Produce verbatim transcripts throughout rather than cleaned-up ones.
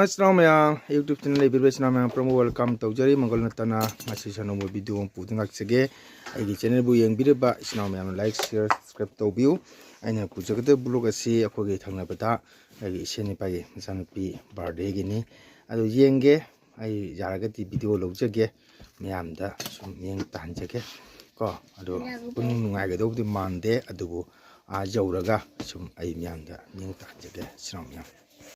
ꯏꯆꯤꯟ ꯏꯅꯥꯎ ꯃꯌꯥꯝ, YouTube channel ꯂꯩꯕꯤꯔꯤꯕ ꯏꯆꯤꯟ ꯏꯅꯥꯎ ꯃꯌꯥꯝ ꯄꯨꯝꯅꯃꯛ welcome ꯇꯧꯖꯔꯤ꯫ ꯃꯪꯒꯜ ꯅꯠꯇꯅ ꯉꯁꯤ ꯁꯅꯧꯕ video ꯑꯃ ꯄꯨꯗꯨꯅ ꯂꯥꯛꯆꯒꯦ꯫ ꯑꯩꯒꯤ channelꯕꯨ ꯌꯦꯡꯕꯤꯔꯤꯕ ꯏꯆꯤꯟ ꯏꯅꯥꯎ ꯃꯌꯥꯝꯅ like, share, subscribe ꯇꯧꯕꯤꯌꯨ꯫ ꯑꯩꯅ ꯄꯨꯖꯒꯗꯕ vlog ꯑꯁꯤ ꯑꯩꯈꯣꯏꯒꯤ ꯊꯪꯅꯕꯗ ꯑꯩꯒꯤ ꯏꯆꯦ ꯅꯤꯄꯥꯒꯤ ꯃꯆꯥꯅꯨꯄꯤ birthdayꯒꯤꯅꯤ꯫ ꯑꯗꯨ ꯌꯦꯡꯒꯦ, ꯑꯩ ꯌꯥꯔꯒꯗꯤ video ꯂꯧꯖꯒꯦ꯫ ꯃꯌꯥꯝꯗ ꯁꯨꯝ ꯃꯤꯠꯌꯦꯡ ꯇꯥꯍꯟꯖꯒꯦ ꯀꯣ꯫ ꯑꯗꯣ ꯄꯨꯛꯅꯤꯡ ꯅꯨꯡꯉꯥꯏꯒꯗꯧꯕꯗꯤ ꯃꯥꯟꯗꯦ, ꯑꯗꯨꯕꯨ ꯑꯥ ꯌꯧꯔꯒ ꯁꯨꯝ ꯑꯩ ꯃꯤꯌꯥꯝꯗ ꯃꯤꯠꯌꯦꯡ ꯇꯥꯍꯟꯖꯒꯦ, ꯏꯆꯤꯟ ꯏꯅꯥꯎ ꯃꯌꯥꯝ꯫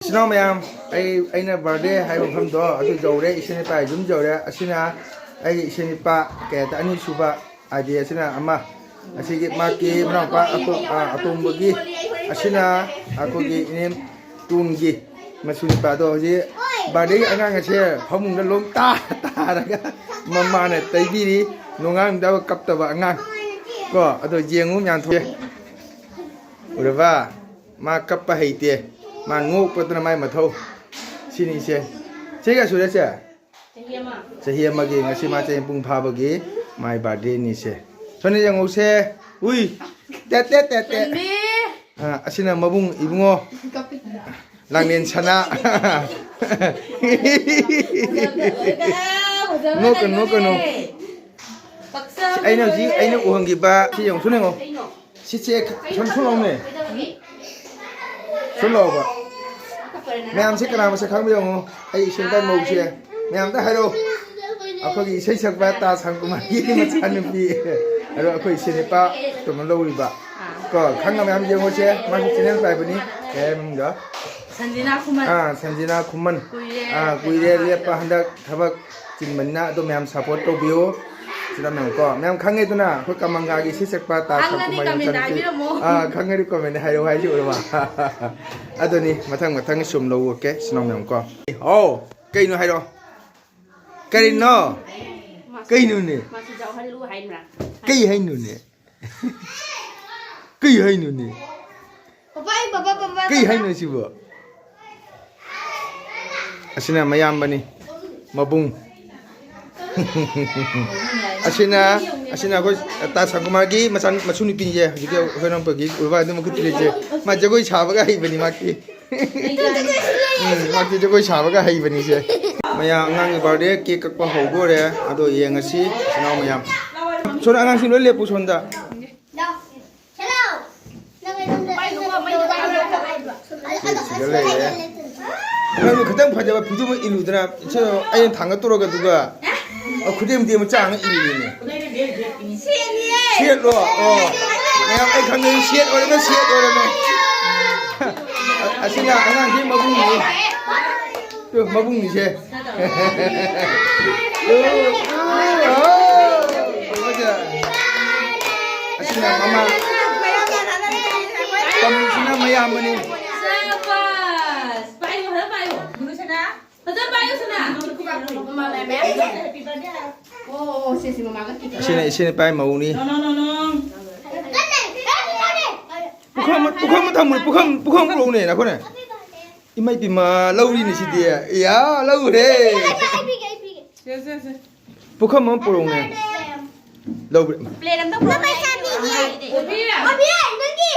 ꯏꯆꯤꯟ ꯏꯅꯥꯎ ꯃꯌꯥꯝ, ꯑꯩ, ꯑꯩꯅ birthday ꯍꯥꯏꯕ ꯃꯐꯝꯗꯣ ꯑꯗꯨ ꯌꯧꯔꯦ, ꯏꯆꯦ ꯅꯤꯄꯥ ꯌꯨꯝ ꯌꯧꯔꯦ꯫ ꯑꯁꯤꯅ ꯑꯩꯒꯤ ꯏꯆꯦ ꯅꯤꯄꯥ ꯀꯌꯥꯗ ꯑꯅꯤꯁꯨꯕ, ꯍꯥꯏꯗꯤ ꯑꯁꯤꯅ ꯑꯃ, ꯑꯁꯤꯒꯤ ꯃꯍꯥꯛꯀꯤ ꯃꯅꯥꯎꯄꯥ ꯑꯇꯣ-, ꯑ, ꯑꯇꯣꯝꯕꯒꯤ, ꯑꯁꯤꯅ ꯑꯩꯈꯣꯏꯒꯤ ꯏꯅꯦꯝ ꯇꯣꯟꯒꯤ ꯃꯁꯨ ꯅꯨꯄꯥꯗꯣ ꯍꯧꯖꯤꯛ birthdayꯒꯤ ꯑꯉꯥꯡ ꯑꯁꯦ ꯐꯃꯨꯡꯗ ꯂꯣꯡ ꯇꯥ ꯇꯥꯔꯒ ꯃꯃꯥꯅ ꯇꯩꯕꯤꯔꯤ꯫ ꯅꯣꯡꯉꯥꯟꯗꯕ ꯀꯞꯇꯕ ꯑꯉꯥꯡ ꯀꯣ꯫ ꯑꯗꯣ ꯌꯦꯡꯉꯨ ꯃꯌꯥꯝ ꯊꯣꯛꯑꯦ꯫ ꯎꯔꯕ? ꯃꯥ ꯀꯞꯄ ꯍꯩꯇꯦ꯫ ꯃꯥ ꯅꯣꯛꯄꯗꯨꯅ ꯃꯥꯏ ꯃꯊꯧ꯫ ꯁꯤꯅꯤ ꯏꯆꯦ꯫ ꯆꯍꯤ ꯀꯌꯥ ꯁꯨꯔꯦ ꯏꯆꯦ? ꯆꯍꯤ ꯑꯃ꯫ ꯆꯍꯤ ꯑꯃꯒꯤ, ꯉꯁꯤ ꯃꯥ ꯆꯍꯤ ꯄꯨꯡ ꯐꯥꯕꯒꯤ ꯃꯥꯏ birthdayꯅꯤ ꯏꯆꯦ꯫ ꯁꯣꯝꯗ ꯌꯦꯡꯉꯧꯁꯦ꯫ ꯎꯏ! ꯇꯦꯠ ꯇꯦꯠ ꯇꯦꯠ ꯇꯦꯠ꯫ ꯆꯟꯕꯤ! ꯑ, ꯑꯁꯤꯅ ꯃꯕꯨꯡ ꯏꯕꯨꯡꯉꯣ꯫ ꯀꯞꯄꯤ꯫ ꯂꯥꯡꯂꯦꯟ ꯁꯅꯥ꯫ ꯐꯖꯕ ꯅꯣꯛꯀꯅꯨ, ꯅꯣꯛꯀꯅꯨ꯫ ꯄꯛꯆꯕ ꯑꯩꯅ ꯍꯧꯖꯤꯛ, ꯂꯣꯏꯔꯦ꯫ ꯑꯩꯅ ꯎꯍꯟꯈꯤꯕ ꯁꯤ ꯌꯦꯡꯉꯨ, ꯁꯨꯝ ꯌꯦꯡꯉꯣ꯫ ꯀꯩꯅꯣ? ꯁꯤꯁꯦ ꯁꯨꯝ, ꯁꯨꯝ ꯂꯥꯎꯅꯦ꯫ ꯀꯩꯗꯧꯔꯒꯦ? ꯁꯨꯝ ꯂꯥꯎꯕ꯫ ꯀꯞꯄꯔ ꯅꯪ? ꯃꯌꯥꯝꯁꯦ ꯀꯅꯥ ꯃꯁꯛ ꯈꯪꯕ ꯌꯦꯡꯉꯣ꯫ ꯑꯩ ꯏꯁꯩ ꯇꯥꯏ ꯃꯧꯁꯦ꯫ ꯃꯌꯥꯝꯗ ꯍꯥꯏꯔꯣ꯫ ꯑꯩꯈꯣꯏꯒꯤ ꯏꯁꯩ ꯁꯛꯄ ꯇꯥ ꯁꯥꯡꯀꯨꯃꯥꯔꯒꯤ ꯃꯆꯥꯅꯨꯄꯤ꯫ ꯑꯗꯣ ꯑꯩꯈꯣꯏ ꯏꯆꯦ ꯅꯤꯄꯥ ꯇꯣꯝꯕ ꯂꯧꯔꯤꯕ꯫ ꯑꯥ꯫ ꯀꯣ, ꯈꯪꯉ ꯃꯌꯥꯝ ꯌꯦꯡꯉꯣꯁꯦ꯫ ꯃꯥꯁꯨ channel ꯄꯥꯏꯕꯅꯤ꯫ ꯀꯩ ꯍꯥꯏ ꯃꯃꯤꯡꯗꯣ? ꯁꯟꯖꯤꯅꯥ ꯈꯨꯃꯟ꯫ ꯑꯥ, ꯁꯟꯖꯤꯅꯥ ꯈꯨꯃꯟ꯫ ꯀꯨꯏꯔꯦ꯫ ꯑꯥ, ꯀꯨꯏꯔꯦ ꯂꯦꯞꯄ꯫ ꯍꯟꯗꯛ ꯊꯕꯛ ꯆꯤꯟꯕꯅꯤꯅ ꯑꯗꯣ ꯃꯌꯥꯝ support ꯇꯧꯕꯤꯌꯨ꯫ ꯁꯤꯗ ꯃꯌꯥꯝ ꯀꯣ, ꯃꯌꯥꯝ ꯈꯪꯉꯦꯗꯅ ꯑꯩꯈꯣꯏ ꯀꯃꯪꯒꯥꯒꯤ ꯏꯁꯩ ꯁꯛꯄ ꯇꯥ ꯈꯪꯉꯗꯤ ꯁꯥꯡꯀꯨꯃꯥꯔꯒꯤ comment ꯃꯆꯥꯅꯨꯄꯤ꯫ ꯍꯥꯏꯕꯤꯔꯝꯃꯣ꯫ ꯑꯥ, ꯈꯪꯉꯗꯤ comment ꯍꯥꯏꯔꯛꯑꯣ ꯍꯥꯏꯁꯤ ꯎꯔꯕ? ꯑꯗꯨꯅꯤ, ꯃꯊꯪ ꯃꯊꯪ ꯁꯨꯝ ꯂꯧꯔꯛꯀꯦ ꯏꯆꯤꯟ ꯏꯅꯥꯎ ꯃꯌꯥꯝ ꯀꯣ꯫ ꯍꯥꯎ, ꯀꯩꯅꯣ ꯍꯥꯏꯔꯣ꯫ ꯀꯔꯤꯅꯣ? ꯃꯥꯁꯨ, ꯀꯩꯅꯣꯅꯦ? ꯃꯥꯁꯨ ꯌꯥꯎꯍꯜꯂꯨ ꯍꯥꯏꯕ꯭ꯔꯥ? ꯀꯩ ꯍꯥꯏꯅꯣꯅꯦ? ꯀꯩ ꯍꯥꯏꯅꯣꯅꯦ? ꯄꯄꯥ, ꯑꯩ ꯄꯄꯥ, ꯄꯄꯥ, ꯀꯩ ꯄꯄꯥ꯫ ꯍꯥꯏꯅꯣ ꯁꯤꯕꯣ? ꯑꯁꯤꯅ ꯃꯌꯥꯝꯕꯅꯤ, ꯃꯕꯨꯡ꯫ ꯑꯁꯤꯅ, ꯑꯁꯤꯅ ꯑꯩꯈꯣꯏ ꯇꯥ ꯁꯥꯡꯀꯨꯃꯥꯔꯒꯤ ꯃꯆꯥ, ꯃꯁꯨ ꯅꯨꯄꯤꯁꯦ, ꯍꯧꯖꯤꯛꯀꯤ ꯑꯩꯈꯣꯏ ꯏꯅꯥꯎꯄꯥꯒꯤ ꯎꯔꯕ ꯑꯗꯨꯝ ꯃꯈꯨꯠ ꯊꯤꯜꯂꯤꯁꯦ꯫ ꯃꯥ ꯖꯒꯣꯏ ꯁꯥꯕꯒ ꯍꯩꯕꯅꯤ ꯃꯥꯒꯤ꯫ ꯎꯝ, ꯃꯥꯗꯤ ꯖꯒꯣꯏ ꯁꯥꯕꯒ ꯍꯩꯕꯅꯤꯁꯦ꯫ ꯃꯌꯥꯝ ꯑꯉꯥꯡꯒꯤ ꯕꯥꯔꯗꯦ ꯀꯦꯛ ꯀꯛꯄ ꯍꯧꯗꯣꯔꯦ꯫ ꯑꯗꯣ ꯌꯦꯡꯉꯁꯤ ꯏꯆꯤꯟ ꯏꯅꯥꯎ ꯃꯌꯥꯝ꯫ ꯁꯣꯝꯗ ꯑꯉꯥꯡꯁꯤꯡ ꯂꯣꯏ ꯂꯦꯞꯄꯨ ꯁꯣꯝꯗ꯫ ꯁꯤꯗ ꯂꯩꯔꯦ꯫ ꯅꯪꯁꯨ ꯈꯤꯇꯪ ꯐꯖꯕ ꯐꯤꯖꯣꯝ ꯑꯃ ꯏꯜꯂꯨꯗꯅ꯫ ꯁꯤ ꯑꯩꯅ ꯊꯥꯡꯒꯠꯇꯣꯔꯒ ꯑꯗꯨꯒ꯫ ꯑ, ꯈꯨꯗꯦꯝ ꯈꯨꯗꯦꯝ ꯃꯆꯥ ꯑꯃ ꯏꯜꯂꯤꯅꯦ꯫ ꯁꯦꯠꯂꯣ꯫ ꯑꯣ꯫ ꯃꯌꯥꯝ ꯑꯩ ꯈꯪꯉꯦ꯫ ꯁꯦꯠ ꯑꯣꯏꯔꯝꯃꯦ, ꯁꯦꯠ ꯑꯣꯏꯔꯝꯃꯦ꯫ ꯑꯁꯤꯅ ꯑꯉꯥꯡꯁꯤ ꯃꯕꯨꯡꯅꯤ꯫ ꯇꯨ, ꯃꯕꯨꯡꯅꯤꯁꯦ꯫ ꯇꯨ, ꯇꯨ, ꯑꯣ, ꯐꯖ-, ꯑꯁꯤꯅ ꯃꯃꯥ꯫ ꯇꯝꯃꯤꯁꯤꯅ ꯃꯌꯥꯝꯕꯅꯤ꯫ ꯁꯕꯥꯁ! ꯄꯥꯏꯌꯨ, ꯈꯔ ꯄꯥꯏꯌꯨ꯫ ꯒꯨꯔꯨꯁꯅꯥ꯫ ꯐꯖꯅ ꯄꯥꯏꯌꯨ, ꯁꯅꯥ꯫ ꯑꯣ, ꯑꯣ, ꯁꯦ, ꯁꯦ, ꯃꯃꯥꯒ ꯈꯤꯇꯪ꯫ ꯑꯁꯤꯅ ꯏꯆꯦ ꯅꯨꯄꯥꯒꯤ ꯃꯧꯅꯤ꯫ No, no, no, no꯫ ꯄꯨꯈꯝ ꯑꯃ, ꯄꯨꯈꯝ ꯑꯃ ꯊꯝꯃꯨꯅꯦ, ꯄꯨꯈꯝ, ꯄꯨꯈꯝ ꯄꯨꯔꯛꯎꯅꯦ, ꯅꯈꯣꯏꯅ꯫ ꯏꯃꯥ ꯏꯄꯦꯝꯃ, ꯂꯧꯔꯤꯅꯦ ꯁꯤꯗꯤ꯫ ꯏꯌꯥ, ꯂꯧꯔꯦ꯫ ꯑꯩ ꯄꯤꯒꯦ, ꯑꯩ ꯄꯤꯒꯦ꯫ ꯁꯦ, ꯁꯦ, ꯁꯦ꯫ ꯄꯨꯈꯝ ꯑꯃ ꯄꯨꯔꯛꯎꯅꯦ꯫ ꯂꯧꯕ꯭ꯔꯦ꯫ ꯄ꯭ꯂꯦꯠ ꯑꯝꯇ ꯄꯨꯔꯛꯑꯣ꯫ ꯄꯩꯁꯥ ꯄꯤꯒꯦ꯫ ꯕꯣꯕꯤ! ꯕꯣꯕꯤ, ꯅꯪꯒꯤ꯫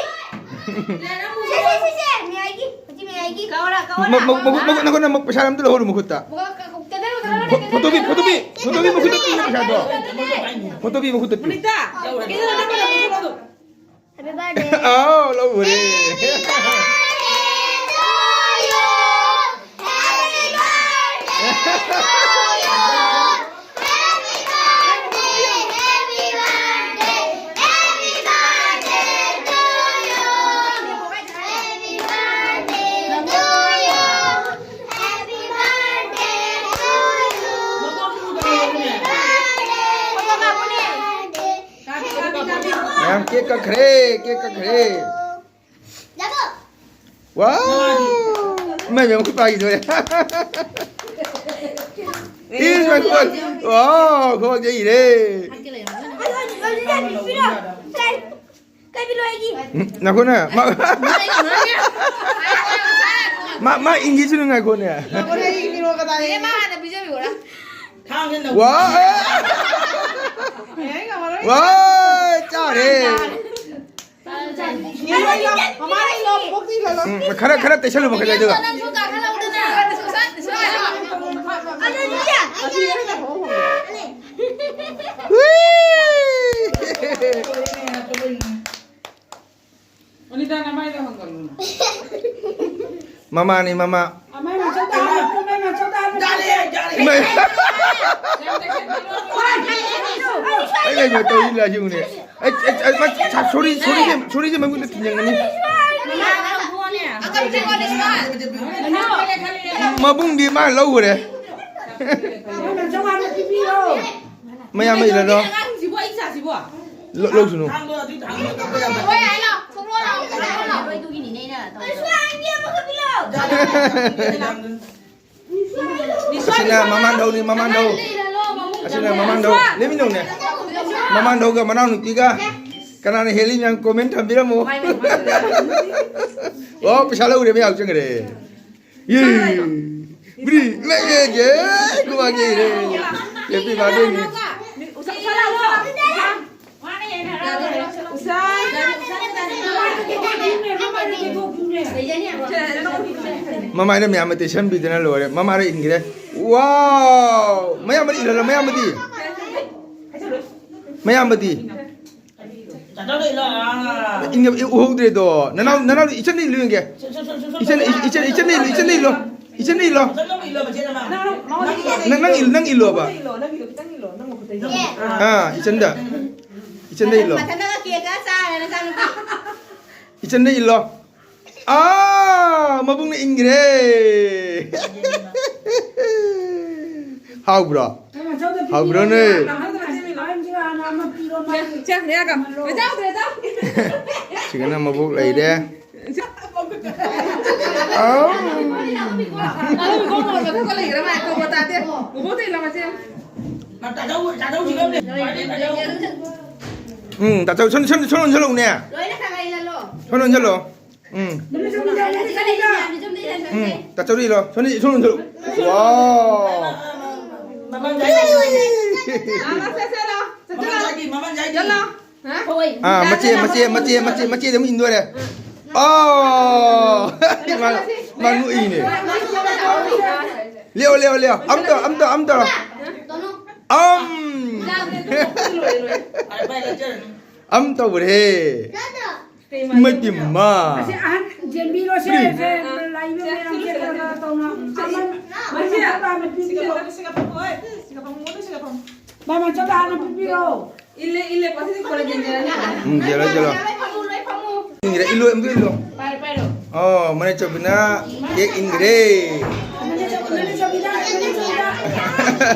ꯄ꯭ꯂꯦꯠ ꯑꯃ ꯁꯦ, ꯁꯦ, ꯁꯦ, ꯁꯦ, ꯃꯌꯥꯏꯒꯤ, ꯍꯧꯖꯤꯛ ꯃꯌꯥꯏꯒꯤ꯫ ꯀꯧꯔ, ꯀꯧꯔ, ꯃ-, ꯃ-, ꯃꯈꯨꯠ, ꯃꯈꯨꯠ, ꯅꯈꯨꯠꯅ ꯃ-, ꯄꯩꯁꯥ ꯑꯝꯇ ꯂꯧꯍꯧꯔꯣ ꯃꯈꯨꯠꯇ꯫ ꯀꯧꯔ, ꯀꯧꯔ, ꯀꯧꯔ, ꯐꯣ-, ꯐꯣꯇꯣ ꯄꯤ, ꯐꯣꯇꯣ ꯄꯤ, ꯐꯣꯇꯣ ꯄꯤ, ꯃꯈꯨꯠꯇ ꯄꯤ, ꯄꯩꯁꯥꯗꯣ꯫ ꯐꯣꯇꯣ ꯄꯤ, ꯃꯈꯨꯠꯇ ꯄꯤ꯫ ꯃꯅꯤꯇꯥ, ꯀꯦꯟꯗꯜ ꯑꯝꯇ ꯄꯨꯔꯛꯑꯣ, ꯄꯨꯔꯛꯑꯣ꯫ Happy birthday. ꯑꯥꯎ, ꯂꯧꯔꯦ꯫ ꯃꯌꯥꯝ ꯀꯦꯛ ꯀꯛꯈ꯭ꯔꯦ, ꯀꯦꯛ ꯀꯛꯈ꯭ꯔꯦ꯫ ꯋꯥꯎ! ꯏꯃꯥꯏ, ꯏꯃꯥꯏ, ꯃꯈꯨꯠ ꯄꯥꯏꯈꯤꯗꯣꯔꯦ꯫ ꯏꯁ, ꯃꯥꯏ ꯈꯨꯕꯥꯛ꯫ ꯋꯥꯎ, ꯈꯨꯕꯥꯛ ꯌꯩꯔꯦ꯫ ꯎꯝ, ꯉꯥꯏꯈꯣꯅꯦ꯫ ꯃꯥ, ꯃꯥ, ꯃꯥ ꯏꯪꯈꯤꯁꯅꯨ, ꯉꯥꯏꯈꯣꯅꯦ꯫ ꯋꯥ! ꯋꯥ! ꯆꯥꯔꯦ꯫ ꯎꯝ, ꯈꯔ, ꯈꯔ ꯇꯩꯁꯜꯂꯨ, ꯃꯈꯩ ꯑꯗꯨꯒ꯫ ꯑꯅꯤꯇꯥ, ꯅꯃꯥꯏꯗꯣ ꯍꯪꯒꯜꯂꯨꯅ꯫ ꯃꯃꯥꯅꯤ, ꯃꯃꯥ꯫ ꯑꯃꯥꯏ ꯃꯆꯧ ꯇꯥꯔꯣ, ꯑꯃꯥꯏ ꯃꯆꯧ ꯇꯥꯔꯣ꯫ ꯏꯃꯥꯏ꯫ ꯑꯩ ꯂꯩꯕ ꯇꯧꯔꯤ ꯂꯥꯏꯁꯤ ꯎꯅꯦ꯫ ꯑꯩ, ꯑꯩ, ꯑꯩ, ꯃꯥ ꯁꯥ-, ꯁꯣꯔꯤ, ꯁꯣꯔꯤꯁꯦ, ꯁꯣꯔꯤꯁꯦ ꯃꯉꯣꯟꯗ ꯊꯤꯟꯖꯟꯒꯅꯤ꯫ ꯃꯕꯨꯡꯗꯤ ꯃꯥ ꯂꯧꯈ꯭ꯔꯦ꯫ ꯃꯌꯥꯝ ꯂꯩꯔꯅꯣ? ꯑꯉꯥꯡꯁꯤꯕꯨ ꯑꯩ ꯏꯆꯥꯁꯤꯕꯨ? ꯂꯧ-, ꯂꯧꯁꯅꯨ꯫ ꯍꯣꯏ, ꯍꯥꯏ ꯂꯥꯎ꯫ ꯊꯣꯛꯂꯛꯑꯣ ꯂꯥꯎ꯫ ꯂꯣꯏꯗꯨꯒꯤꯅꯤꯅꯦ ꯑꯩꯅ ꯇꯧꯔꯤꯗꯣ꯫ ꯑꯁꯤꯅ ꯃꯃꯥꯟ ꯙꯧꯅꯤ, ꯃꯃꯥꯟ ꯙꯧ꯫ ꯑꯁꯤꯅ ꯃꯃꯥꯟ ꯙꯧ꯫ ꯂꯦꯝꯃꯤꯟꯅꯧꯅꯦ꯫ ꯃꯃꯥꯟ ꯙꯧꯒ ꯃꯅꯥꯎꯅꯨꯄꯤꯒ ꯀꯅꯥꯅ ꯍꯦꯜꯂꯤ ꯃꯌꯥꯝ comment ꯊꯝꯕꯤꯔꯝꯃꯣ꯫ ꯑꯣ, ꯄꯩꯁꯥ ꯂꯧꯔꯦ, ꯃꯌꯥꯝ ꯆꯪꯈ꯭ꯔꯦ꯫ ꯌꯦ꯫ ꯕ꯭ꯔꯤ, ꯂꯩꯌꯦ, ꯌꯦ, ꯀꯨꯃꯥꯔ ꯌꯦ ꯔꯦ꯫ Happy birthday ꯅꯤ꯫ ꯃꯃꯥꯏꯅ ꯃꯌꯥꯝ ꯑꯃ ꯇꯩꯁꯟꯕꯤꯗꯅ ꯂꯣꯏꯔꯦ꯫ ꯃꯃꯥꯅ ꯏꯟꯈ꯭ꯔꯦ꯫ Wow! ꯃꯌꯥꯝꯕꯗꯤ ꯏꯜꯍꯜꯂꯣ, ꯃꯌꯥꯝꯕꯗꯤ꯫ ꯃꯌꯥꯝꯕꯗꯤ꯫ ꯏꯟꯒ-, ꯎꯍꯧꯗ꯭ꯔꯦꯗꯣ꯫ ꯅꯅꯥꯎ, ꯅꯅꯥꯎ, ꯏꯆꯟꯗ ꯏꯜꯂꯨ ꯌꯦꯡꯒꯦ꯫ ꯏꯆꯟ, ꯏꯆꯟ, ꯏꯆꯟꯗ ꯏꯜꯂꯨ, ꯏꯆꯟꯗ ꯏꯜꯂꯣ꯫ ꯏꯆꯟꯗ ꯏꯜꯂꯣ꯫ ꯅꯪ, ꯅꯪ ꯏꯜ-, ꯅꯪ ꯏꯜꯂꯣꯕ꯫ ꯑꯥ, ꯏꯆꯟꯗ꯫ ꯏꯆꯟꯗ ꯏꯜꯂꯣ꯫ ꯃꯊꯟꯇꯒ cake ꯀ ꯆꯥꯔꯦ ꯅꯆꯥꯅꯨꯄꯤ꯫ ꯏꯆꯟꯗ ꯏꯜꯂꯣ꯫ ꯑꯥ, ꯃꯕꯨꯡꯅ ꯏꯟꯈ꯭ꯔꯦ꯫ ꯍꯥꯎꯕ꯭ꯔꯣ? ꯍꯥꯎꯕ꯭ꯔꯣꯅꯦ? ꯆꯪ, ꯆꯪ, ꯌꯥꯒ꯫ ꯆꯥꯎꯗ꯭ꯔꯦ, ꯆꯥꯎ꯫ ꯁꯤꯒꯅ ꯃꯕꯣꯛ ꯂꯩꯔꯦ꯫ ꯑꯥꯎ꯫ ꯎꯝ, ꯇꯥꯆꯧ, ꯁꯣꯝ, ꯁꯣꯝ, ꯁꯣꯝ ꯑꯣꯟꯁꯤꯜꯂꯛꯎꯅꯦ꯫ ꯂꯣꯏꯅ ꯈꯔ ꯈꯔ ꯏꯜꯍꯜꯂꯣ꯫ ꯁꯣꯝ ꯑꯣꯟꯁꯤꯜꯂꯣ꯫ ꯎꯝ꯫ ꯎꯝ, ꯇꯥꯆꯧꯔꯤꯂꯣ꯫ ꯁꯣꯝꯗ, ꯁꯣꯝꯗ ꯊꯣꯛꯂꯛꯑꯣ꯫ ꯋꯥꯎ꯫ ꯃꯃꯜ ꯌꯥꯏ꯫ ꯃꯃꯜ ꯌꯥꯏ꯫ ꯃꯃꯜ ꯌꯥꯏ꯫ ꯆꯠꯂꯣ꯫ ꯍꯣꯏ꯫ ꯑꯥ, ꯃꯆꯦ, ꯃꯆꯦ, ꯃꯆꯦ, ꯃꯆꯦ, ꯃꯆꯦꯗ ꯑꯃꯨꯛ ꯏꯟꯗꯣꯔꯦ꯫ ꯑꯣ꯫ ꯃꯥ, ꯃꯥ ꯅꯣꯛꯏꯅꯦ꯫ ꯂꯦꯛꯑꯣ, ꯂꯦꯛꯑꯣ, ꯂꯦꯛꯑꯣ꯫ ꯑꯝ ꯇꯧꯔꯣ, ꯑꯝ ꯇꯧꯔꯣ, ꯑꯝ ꯇꯧꯔꯣ꯫ ꯑꯝ! ꯑꯝ ꯇꯧꯈ꯭ꯔꯦ꯫ ꯏꯃꯩ ꯄꯦꯝꯃ꯫ ꯑꯁꯤ ꯑꯍꯟ ꯌꯦꯡꯕꯤꯔꯣꯁꯦ, ꯁꯦ, ꯂꯩꯕ ꯃꯌꯥꯝꯁꯦ ꯈꯔ ꯈꯔ ꯇꯧꯅ꯫ ꯑꯃ, ꯑꯃ ꯆꯠꯂ ꯍꯥꯟꯅ ꯄꯤꯕꯤꯔꯣ꯫ ꯃꯃꯥ ꯆꯠꯂ ꯍꯥꯟꯅ ꯄꯤꯕꯤꯔꯣ꯫ ꯏꯜꯂꯦ, ꯏꯜꯂꯦ, ꯄꯣꯠꯁꯤꯗꯤ ꯀꯣꯟꯅ ꯌꯦꯡꯖꯔꯅꯤ꯫ ꯎꯝ, ꯌꯦꯜꯂꯣ, ꯌꯦꯜꯂꯣ꯫ ꯏꯟꯈ꯭ꯔꯦ, ꯏꯜꯂꯣ, ꯑꯝꯇ ꯏꯜꯂꯣ꯫ ꯄꯥꯏꯔꯣ, ꯄꯥꯏꯔꯣ꯫ ꯑꯣ, ꯃꯅꯦ ꯆꯧꯕꯤꯅ ꯀꯦꯛ ꯏꯟꯈ꯭ꯔꯦ꯫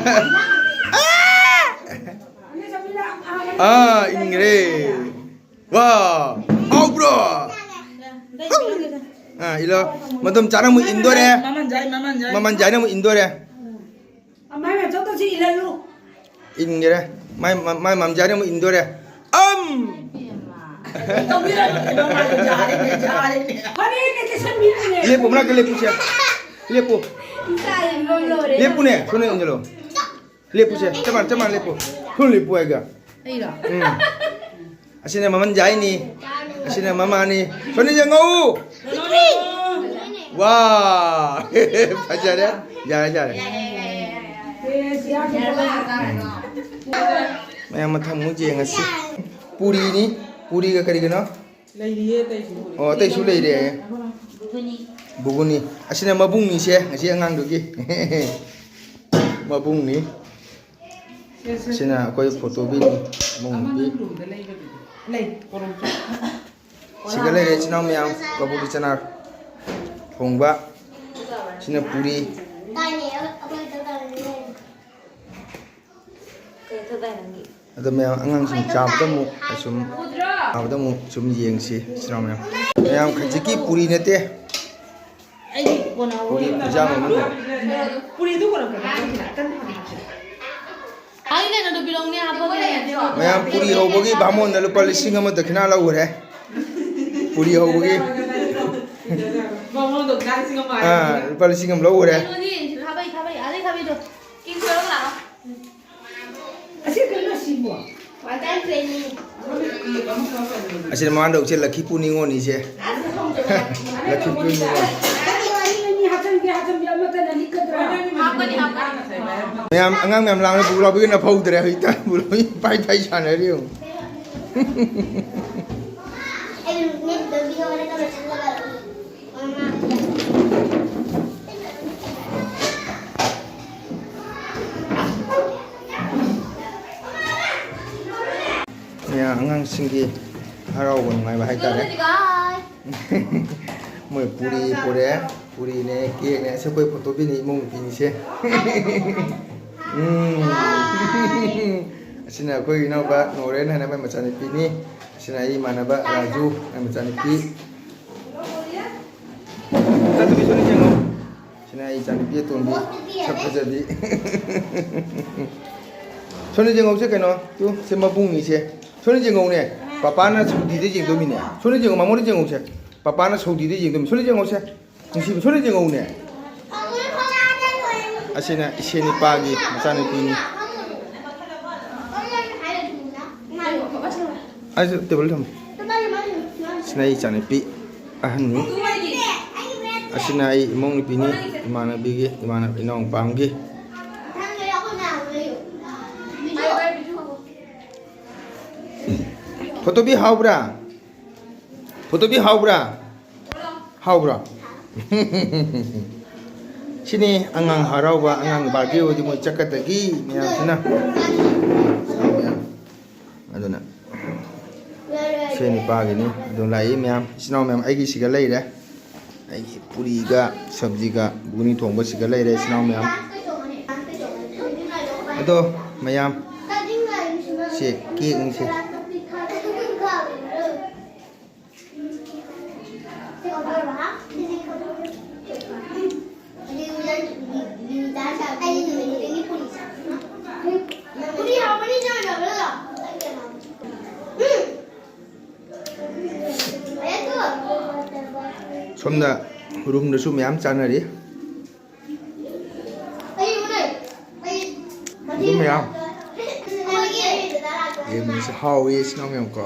ꯑꯥ, ꯏꯟꯈ꯭ꯔꯦ꯫ ꯋꯥ, ꯍꯥꯎꯕ꯭ꯔꯣ? ꯑꯥ, ꯏꯜꯂꯣ꯫ ꯃꯇꯝ ꯆꯥꯅ ꯑꯃꯨꯛ ꯏꯟꯗꯣꯔꯦ꯫ ꯃꯃꯟ ꯖꯥꯏ, ꯃꯃꯟ ꯖꯥꯏ꯫ ꯃꯃꯟ ꯖꯥꯏꯅ ꯑꯃꯨꯛ ꯏꯟꯗꯣꯔꯦ꯫ ꯑꯃꯥꯏ ꯃꯆꯧꯗꯁꯨ ꯏꯜꯍꯜꯂꯨ꯫ ꯏꯟꯈ꯭ꯔꯦ꯫ ꯃꯥꯏ, ꯃꯥꯏ ꯃꯃꯟ ꯖꯥꯏꯅ ꯑꯃꯨꯛ ꯏꯟꯗꯣꯔꯦ꯫ ꯑꯝ! ꯇꯧꯕꯤꯔꯅꯨ, ꯃꯃꯟ ꯖꯥꯏꯅꯦ, ꯖꯥꯏꯅꯦ꯫ ꯍꯣꯔꯦꯟ ꯀꯩꯁꯦ ꯁꯟꯕꯤꯗꯨꯅꯦ꯫ ꯂꯦꯞꯄꯨ, ꯃꯅꯥꯛꯇ ꯂꯦꯞꯄꯨꯁꯦ꯫ ꯂꯦꯞꯄꯨ꯫ ꯏꯆꯥ ꯏꯟꯐꯝ ꯂꯣꯏꯔꯦ꯫ ꯂꯦꯞꯄꯨꯅꯦ, ꯁꯣꯝꯗ ꯏꯟꯁꯤꯜꯂꯣ꯫ ꯂꯦꯞꯄꯨꯁꯦ, ꯆꯞ ꯃꯥꯟꯅ, ꯆꯞ ꯃꯥꯟꯅ ꯂꯦꯞꯄꯨ꯫ ꯁꯣꯝꯗ ꯂꯦꯞꯄꯨ ꯍꯥꯏꯒ꯫ ꯑꯩꯔꯣ? ꯎꯝ꯫ ꯑꯁꯤꯅ ꯃꯃꯟ ꯖꯥꯏꯅꯤ, ꯑꯁꯤꯅ ꯃꯃꯥꯅꯤ꯫ ꯁꯣꯝꯗ ꯌꯦꯡꯉꯛꯎ꯫ ꯋꯥ! ꯐꯖꯔꯦ꯫ ꯌꯥꯔꯦ, ꯌꯥꯔꯦ꯫ ꯃꯌꯥꯝ ꯃꯊꯪ ꯑꯃꯨꯛ ꯌꯦꯡꯉꯁꯤ꯫ ꯄꯨꯔꯤꯅꯤ, ꯄꯨꯔꯤꯒ ꯀꯔꯤꯒꯅꯣ? ꯂꯩꯔꯤꯌꯦ, ꯑꯇꯩꯁꯨ ꯄꯨꯔꯤ꯫ ꯑꯣ, ꯑꯇꯩꯁꯨ ꯂꯩꯔꯦ꯫ ꯕꯨꯒꯨꯅꯤ꯫ ꯑꯁꯤꯅ ꯃꯕꯨꯡꯅꯤꯁꯦ, ꯉꯁꯤ ꯑꯉꯥꯡꯗꯨꯒꯤ꯫ ꯃꯕꯨꯡꯅꯤ꯫ ꯁꯤꯅ ꯑꯩꯈꯣꯏ ꯐꯣꯇꯣꯕꯤꯅꯤ, ꯃꯕꯨꯡ ꯅꯨꯄꯤ꯫ ꯂꯩ, ꯀꯣꯂꯣꯝ ꯆꯥ꯫ ꯁꯤꯒ ꯂꯩꯔꯦ, ꯏꯆꯤꯟ ꯏꯅꯥꯎ ꯃꯌꯥꯝ, ꯀꯕꯣꯛꯀꯤ ꯆꯅꯥ ꯊꯣꯡꯕ꯫ ꯁꯤꯅ ꯄꯨꯔꯤ꯫ ꯑꯗꯣ ꯃꯌꯥꯝ ꯑꯉꯥꯡꯁꯤꯡ ꯆꯥꯕꯗ ꯑꯃꯨꯛ ꯑꯁꯨꯝ, ꯆꯥꯕꯗ ꯑꯃꯨꯛ ꯁꯨꯝ ꯌꯦꯡꯁꯤ, ꯏꯆꯤꯟ ꯏꯅꯥꯎ ꯃꯌꯥꯝ꯫ ꯃꯌꯥꯝ ꯈꯖꯤꯛꯀꯤ ꯄꯨꯔꯤ ꯅꯠꯇꯦ꯫ ꯑꯩꯗꯤ ꯀꯣꯟꯅ ꯄꯨꯔꯤ ꯍꯧꯔꯦ꯫ ꯈꯨꯌꯥꯝ ꯑꯃꯅꯤ꯫ ꯄꯨꯔꯤꯗꯨ ꯀꯣꯟꯅ ꯀꯣꯟꯅ ꯍꯥꯞꯁꯤꯔ? ꯑꯀꯟꯕ ꯍꯥꯟꯅ ꯍꯥꯞꯁꯤꯔ? ꯍꯥꯏ ꯀꯩꯅꯣꯗꯣ ꯄꯤꯔꯛꯎꯅꯦ, ꯍꯥꯞꯄꯒꯅꯦ꯫ ꯃꯌꯥꯝ ꯄꯨꯔꯤ ꯍꯧꯕꯒꯤ ꯕꯥꯃꯣꯟꯅ ꯂꯨꯄꯥ ꯂꯤꯁꯤꯡ ꯑꯃ ꯗꯈꯤꯅꯥ ꯂꯧꯈ꯭ꯔꯦ꯫ ꯄꯨꯔꯤ ꯍꯧꯕꯒꯤ꯫ ꯕꯥꯃꯣꯟꯗꯣ ꯂꯨꯄꯥ ꯂꯤꯁꯤꯡ ꯑꯃ ꯍꯥꯏꯔꯦ꯫ ꯑꯥ, ꯂꯨꯄꯥ ꯂꯤꯁꯤꯡ ꯑꯃ ꯂꯧꯈ꯭ꯔꯦ꯫ ꯀꯩꯅꯣꯗꯤ ꯊꯥꯕꯩ, ꯊꯥꯕꯩ, ꯑꯗꯩ ꯊꯥꯕꯩꯗꯣ꯫ ꯀꯤꯡ ꯁꯣꯏꯔꯒ ꯂꯥꯛꯑꯣ꯫ ꯑꯁꯤ ꯀꯩꯅꯣ ꯁꯤꯕꯣ? ꯑꯁꯤꯅ ꯃꯃꯥꯟꯗꯧꯁꯦ ꯂꯛꯈꯤꯄꯨ ꯅꯤꯉꯣꯜꯅꯤꯁꯦ꯫ ꯂꯛꯈꯤꯄꯨ ꯅꯤꯉꯣꯜ꯫ ꯑꯅꯤ, ꯑꯅꯤ, ꯑꯅꯤ ꯍꯥꯞꯆꯤꯟꯒꯦ, ꯍꯥꯞꯆꯤꯟꯒꯦ, ꯑꯃꯠꯇꯅ ꯂꯤꯛꯀꯗ꯭ꯔꯥ? ꯃꯌꯥꯝ, ꯑꯉꯥꯡ ꯃꯌꯥꯝ ꯂꯥꯡꯅ ꯄꯨ ꯂꯥꯎꯕꯤꯒꯅ ꯐꯧꯗ꯭ꯔꯦ, ꯍꯧꯖꯤꯛꯇ ꯄꯨ ꯂꯥꯎꯕꯤ ꯄꯥꯏ ꯄꯥꯏ ꯁꯥꯟꯅꯔꯤ ꯌꯦꯡꯉꯨ꯫ ꯃꯌꯥꯝ ꯑꯉꯥꯡꯁꯤꯡꯒꯤ ꯍꯔꯥꯎꯕ ꯅꯨꯡꯉꯥꯏꯕ ꯍꯥꯏꯇꯥꯔꯦ꯫ ꯃꯣꯏ ꯄꯨꯔꯤ ꯄꯨꯔꯛꯑꯦ, ꯄꯨꯔꯤꯅꯦ, ꯀꯦꯛꯅꯦ꯫ ꯑꯁꯤ ꯑꯩꯈꯣꯏ ꯐꯣꯇꯣ ꯄꯤꯅꯤ ꯏꯃꯧ ꯅꯨꯄꯤꯅꯤꯁꯦ꯫ ꯎꯝ꯫ ꯑꯁꯤꯅ ꯑꯩꯈꯣꯏ ꯏꯅꯥꯎꯄꯥ ꯅꯣꯔꯦꯟ ꯍꯥꯏꯅ ꯃꯥꯏ ꯃꯆꯥꯅꯨꯄꯤꯅꯤ꯫ ꯑꯁꯤꯅ ꯑꯩ ꯏꯃꯥꯟꯅꯕ ꯔꯥꯖꯨ, ꯃꯥꯏ ꯃꯆꯥꯅꯨꯄꯤ꯫ ꯆꯠꯇꯕꯤ ꯁꯣꯝꯗ ꯌꯦꯡꯉꯣ꯫ ꯁꯤꯅ ꯑꯩ ꯏꯆꯥꯅꯨꯄꯤ ꯑꯇꯣꯝꯕꯤ, ꯁꯛ ꯐꯖꯕꯤ꯫ ꯁꯣꯝꯗ ꯌꯦꯡꯍꯧꯁꯦ ꯀꯩꯅꯣ, ꯇꯨ, ꯁꯤ ꯃꯕꯨꯡꯅꯤꯁꯦ꯫ ꯁꯣꯝꯗ ꯌꯦꯡꯍꯧꯅꯦ, ꯄꯄꯥꯅ ꯁꯧꯗꯤꯗ ꯌꯦꯡꯗꯣꯏꯃꯤꯅꯦ꯫ ꯁꯣꯝꯗ ꯌꯦꯡꯉꯣ, ꯃꯃꯣꯟꯗ ꯌꯦꯡꯍꯧꯁꯦ꯫ ꯄꯄꯥꯅ ꯁꯧꯗꯤꯗ ꯌꯦꯡꯗꯣꯏꯃꯤ꯫ ꯁꯣꯝꯗ ꯌꯦꯡꯍꯧꯁꯦ꯫ ꯅꯨꯡꯁꯤꯕ, ꯁꯣꯝꯗ ꯌꯦꯡꯍꯧꯅꯦ꯫ ꯑꯁꯤꯅ ꯏꯆꯦ ꯅꯤꯄꯥꯒꯤ ꯃꯆꯥꯅꯨꯄꯤꯅꯤ꯫ ꯑꯩꯁꯨ ꯇꯦꯕꯜ ꯊꯝꯃꯦ꯫ ꯁꯤꯅ ꯑꯩ ꯏꯆꯥꯅꯨꯄꯤ ꯑꯍꯟꯅꯤ꯫ ꯑꯁꯤꯅ ꯑꯩ ꯏꯃꯧ ꯅꯨꯄꯤꯅꯤ, ꯏꯃꯥꯟꯅꯕꯤꯒꯤ, ꯏꯃꯥꯟꯅꯕ, ꯏꯅꯥꯎ ꯅꯨꯄꯥ ꯑꯃꯒꯤ꯫ ꯐꯣꯇꯣꯕꯤ ꯍꯥꯎꯕ꯭ꯔꯥ? ꯐꯣꯇꯣꯕꯤ ꯍꯥꯎꯕ꯭ꯔꯥ? ꯍꯥꯎꯕ꯭ꯔꯥ? ꯁꯤꯅꯤ ꯑꯉꯥꯡ ꯍꯔꯥꯎꯕ, ꯑꯉꯥꯡ ꯕꯥꯔꯗꯦ ꯑꯣꯏꯗꯤ ꯃꯣꯏ ꯆꯠꯀꯗꯒꯤ ꯃꯌꯥꯝꯁꯤꯅ꯫ ꯑꯗꯨꯅ ꯁꯦ ꯅꯤꯄꯥꯒꯤꯅꯤ꯫ ꯑꯗꯨ ꯂꯥꯛꯏ ꯃꯌꯥꯝ, ꯏꯆꯤꯟ ꯏꯅꯥꯎ ꯃꯌꯥꯝ ꯑꯩꯒꯤꯁꯤꯒ ꯂꯩꯔꯦ꯫ ꯑꯩꯒꯤ ꯄꯨꯔꯤꯒ ꯁꯕꯖꯤꯒ ꯘꯨꯒꯅꯤ ꯊꯣꯡꯕꯁꯤꯒ ꯂꯩꯔꯦ, ꯏꯆꯤꯟ ꯏꯅꯥꯎ ꯃꯌꯥꯝ꯫ ꯑꯗꯣ ꯃꯌꯥꯝ, ꯁꯦ ꯀꯦꯛꯅꯤ ꯁꯦ꯫ ꯁꯣꯝꯗ ꯔꯨꯝꯗꯁꯨ ꯃꯌꯥꯝ ꯆꯥꯅꯔꯤ꯫ ꯑꯗꯨ ꯃꯌꯥꯝ꯫ ꯌꯦꯟꯁꯦ ꯍꯥꯎꯋꯤ, ꯏꯆꯤꯟ ꯏꯅꯥꯎ ꯃꯌꯥꯝ ꯀꯣ꯫